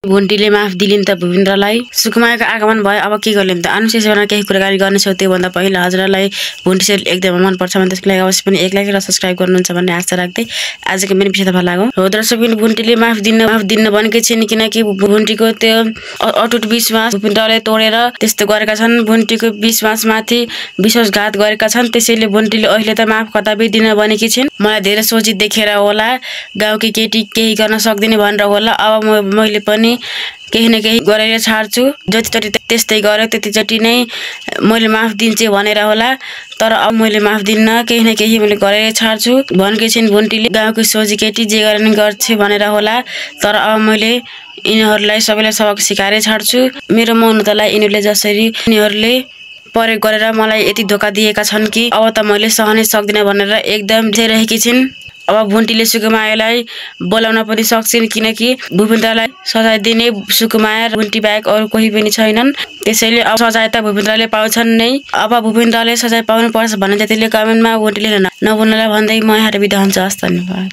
भुन्टीले माफ दिलिन् त भूपेन्द्रलाई। सुकुमायाको आगमन भयो, अब के गर्लिन् त? अनुशेष केही कुराकानी गर्नेछौँ। त्योभन्दा पहिला हजुरलाई भुन्टी सिरियल एकदमै मनपर्छ भने त्यसको लागि अवश्य पनि एक लाइक र सब्सक्राइब गर्नुहुन्छ भन्ने आशा राख्दै आजको मेरो विषयतर्फ लागौँ। हो दर्शक, भुन्टीले माफ दिन्न भनेकै छिन्, किनकि भुन्टीको त्यो अटुट विश्वास भूपेन्द्रले तोडेर त्यस्तो गरेका छन्। भुन्टीको विश्वासमाथि विश्वासघात गरेका छन्। त्यसैले भुन्टीले अहिले त माफ कदापि दिन भनेकी छिन्। मलाई धेरै सोची देखेर होला, गाउँकी केटी केही गर्न सक्दिन भनेर होला। अब मैले पनि केही न केही गरेर छाड्छु। जतिचोटि त्यस्तै गर्यो त्यतिचोटि नै मैले माफ दिन्छु भनेर होला। तर अब मैले माफ दिन्न, केही न केही मैले गरेर छाड्छु भनेकी छिन् भुन्टीले। गाउँको सोझी केटी जे गर्ने गर्छ भनेर होला। तर अब मैले यिनीहरूलाई सबैलाई सबक सिकाएरै छाड्छु। मेरो मौनतालाई यिनीहरूले जसरी यिनीहरूले प्रयोग गरेर मलाई यति धोका दिएका छन् कि अब त मैले सहनै सक्दिनँ भनेर एकदम रहेकी छिन्। अब भुन्टीले सुकुमायालाई बोलाउन पनि सक्छिन्, किनकि भूपेन्द्रलाई सजाय दिने सुकुमाया भुन्टी बाहेक अरू कोही पनि छैनन्। त्यसैले अब सजाय त भूपेन्द्रले पाउँछन् नै। अब भूपेन्द्रले सजाय पाउनुपर्छ भन्ने जतिले कमेन्टमा भुन्टीले नबोल्नलाई भन्दै म यहाँ बिदा हुन्छु। हस्, धन्यवाद।